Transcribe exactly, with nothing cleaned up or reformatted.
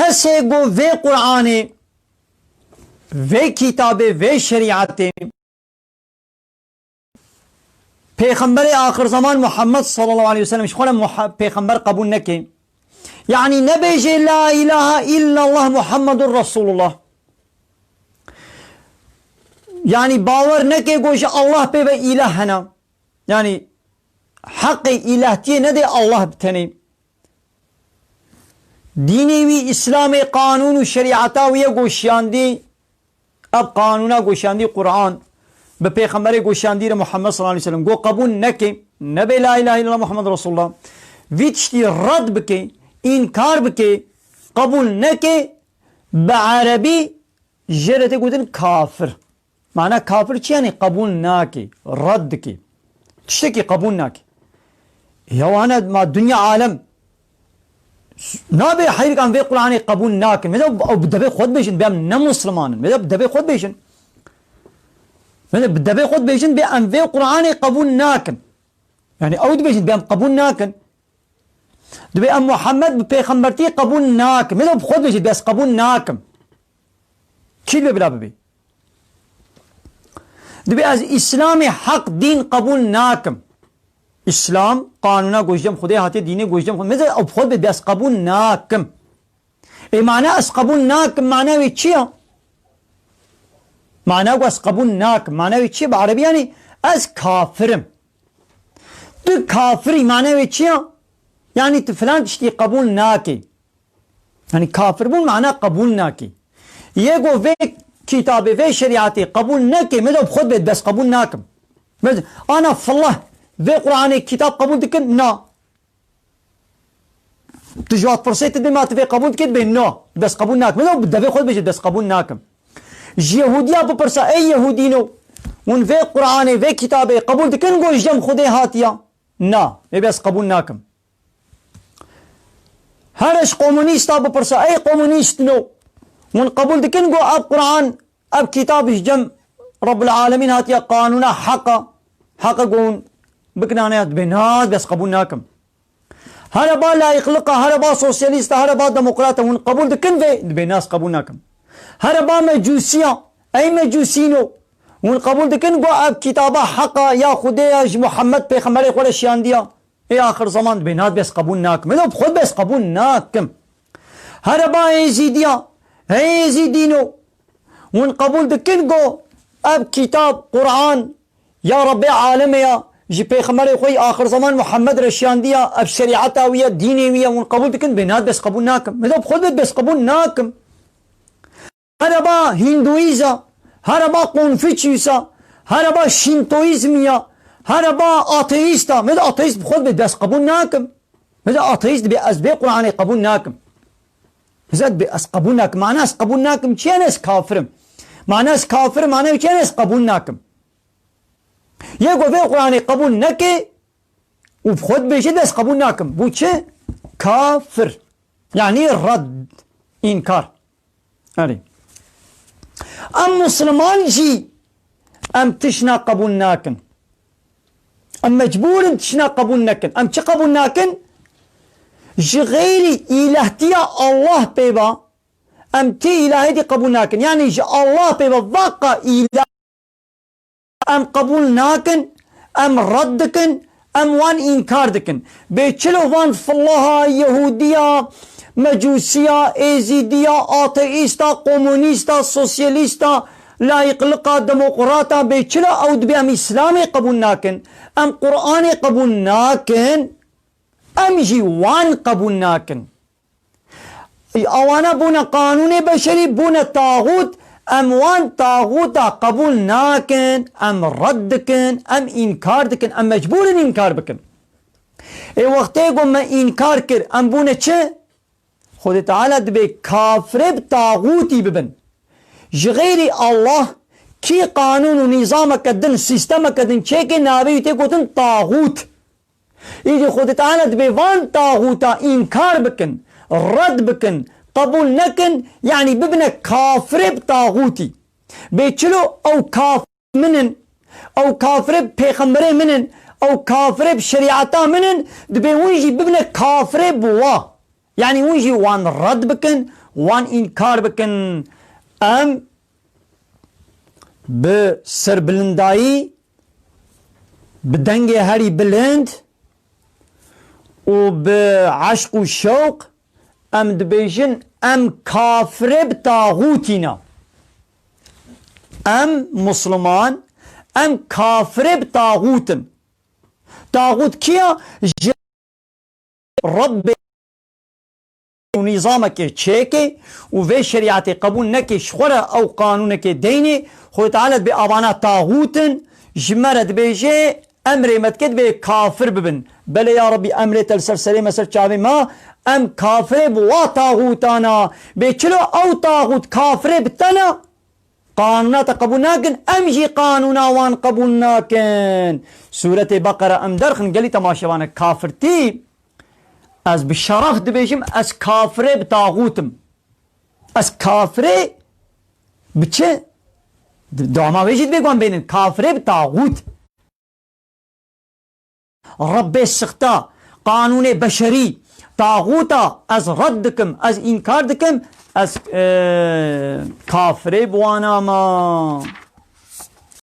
Kesê ku vê Qur'anê, vê kitabê, vê şerîetê Pêxemberê axir zeman Muhammed sallallahu aleyhi ve sellem ji xwe re Muha-, pêxember qebûl neke. Yanî nebêje la ilahe illallah Muhammedur Resulullah. Yanî bawer neke ku ji Allah pê ve îlah hene. Yanî heqê îlahtiyê nede Allah bi tenê. Dînê wî Îslamê qanûn û şerîeta wî ye ku şiyandî, ev qanûna ku şiyandî Qur'an, bi pêxemberê ku şiyandî re Muhammed sallallahu aleyhi ve sellem ku qebûl neke, nebe la ilahe illallah Muhammed Resulullah. Vî tiştî red bike, înkar bike, qebûl neke, bi erebî jê re tê gotin kafir. Mana kafir çi yanî? Qebûl nake, red dike. Tiştekî qebûl nake. Ya wana ma dinya alem s-, nabe heyrik em vê Qur'anê qebûl nakin. Mesela ew bi devê xwe dibêjin, bê em ne Musliman in. Mesela bi devê xwe dibêjin. Mesela bi devê xwe dibêjin, bê em vê Qur'anê qebûl nakin. Yanî ew dibêjin, bê em qebûl nakin. Dibê em Muhammed bi pêxembertî qebûl nakin. Mesela bi xwe dibêjin, bê ez qebûl nakim. Kî dibe bila bibê? Dibê ez Îslamê heq dîn qebûl nakim. Îslam, qanûna ku ji cem Xwedê hatiye, dînê ku ji cem Xwedê. Mesela ew bi xwe dibê, bê ez qebûl nakim. Ê mana ez qebûl nakim, mana wê çi ya? Mana ku ez qebûl nakim, mana wê çi ya? Bi erebî yanî ez kafir im. Tu kafir î, mana wê çi ya? Yanî tu filan tiştî qebûl nakî. Yanî kafirbûn mana qebûl nakî. Yê ku vê kitabê, vê şerîetê qebûl neke, mesela bi xwe dibê bes qebûl nakim. Mesela, ana fillah, vê Qur'anê kitab qebûl dikin? Na. Tu ji wan pirsê, tu dê ma tu vê qebûl dikî, dibê no, bes qebûl nakim. Mesela bi devê xwe dibêje bes qebûl nakim. Ji Yehûdiya bipirse, ey Yehûdîno, hûn vê Qur'anê, vê kitabê qebûl dikin ku ji cem Xwedê hatiya? Na, ê bes qebûl nakim. Here ji komunîsta bipirse, ey komunîstno, hûn qebûl dikin ku ev Qur'an, ev kitab ji cem Rabbul Alemîn hatiye, qanûna heqa, heqa ku hûn bikinane ya, dibê na, bes qebûl nakim. Here ba layîqliqa, here ba sosyalîsta, here ba demokrata, hûn qebûl dikin vê? Dibê na, ez qebûl nakim. Here ba mecûsiya, ey mecûsîno, hûn qebûl dikin ku ev kitaba heqa ya Xwedê ya ji Muhammed pêxemberê xwe re şiyandiya? Ê axir zeman, dibê na, bes qebûl nakim. Ê bi xwe bes qebûl nakim. Here ba êzîdiya, hey êzîdîno, hûn qebûl dikin ku ev kitab, Qur'an, ya Rebbê alemê ya, ji pêxemberê xwe yî axir zeman Muhammed re şiyandiya, ev şerîeta wî ye, dînê wî ye, hûn qebûl dikin? Dibê na, bes qebûl nakim. Ê bi xwe dibê bes qebûl nakim. Here ba Hinduîza, here ba Konfüçyusa, here ba Şintoîzmiya, here ba ateîsta. Mesela ateîst bi xwe dibê bes qebûl nakim. Mesela ateîst dibê ez vê Qur'anê qebûl nakim. Mesela dibê ez qebûl nakim. Mana ez qebûl nakim çi yanî? Ez kafir im. Mana ez kafir im, mana çi yanî? Ez qebûl nakim. Yê ku vê Qur'anê qebûl neke û bi xwe dibêje, dibê ez qebûl nakim. Bû çi? Kafir. Yanî red, înkar. Erê. Em Musliman jî em tişna qebûl nakin. Em mecbûr in tişna qebûl nekin. Em çi qebûl nakin? Ji xeyrî îlahtiya Allah pê ve em tê îlahê dî qebûl nakin. Yanî ji Allah pê ve veqa îlah em qebûl nakin, em red dikin, em wan înkar dikin. Bê çilo van filaha, Yehûdiya, Mecûsiya, Êzîdiya, ateîsta, komunîsta, sosyalîsta, layîqliqa, demokrata, bê çilo ew dibê em Îslamê qebûl nakin, em Qur'anê qebûl nakin, em jî wan qebûl nakin. Ewana bûne qanûnê beşerî, bûne taxût, em wan taxûta qebûl nakin, em red dikin, em înkar dikin, em mecbûr in înkar bikin. Ê wextê ku me înkar kir, em bûne çi? Xwedê Teala dibê kafirê bi taxûtî bibin. Ji xeyrî Allah kî qanûn û nîzameke din, sîstemeke din çêkê, navê wî tê gotin taxût. Îdî Xwedê Teala dibê van taxûta înkar bikin, red bikin, qebûl nekin, yanî bibine kafirê bi taxûtî. Bê çilo ew kafir min in, ew kafirê bi pêxemberê min in, ew kafirê bi şerîeta min in, dibê hûn jî bibine kafirê bi wa. Yanî hûn jî wan red bikin, wan înkar bikin. Em bi serbilindayî, bi dengê herî bilind û bi eşq û şewq em dibêjin, em kafirê bi taxûtî ne. Em Musliman, em kafirê bi taxût in. Taxût kî ye? Ji Rebbê û nîzamekê çêkê û vê şerîetê qebûl nekê, ji xwe re ew qanûnekê deynê, Xwedê Teala dibê avana taxût in, ji me re dibêje, emrê me dike dibê kafir bibin. Belê ya Rebbî, emrê te li ser serê me, ser çavê me, em kafirê bi wa taxûtana. Bê çilo ew taxût kafirê bi te ne? Qanûna te qebûl nakin, em jî qanûna wan qebûl nakin. Sûretê Beqere em derxin, gelî temaşevane, kafirtî, ez bi şeref dibêjim, ez kafirê bi taxût im. Ez kafirê bi çi? Di-, dama wê jî dibê wan bênin, kafirê bi taxût. Rebbê sixta, qanûnê beşerî, taxûta, ez red dikim, ez înkar dikim, ez, e, kafirê bi wana ma.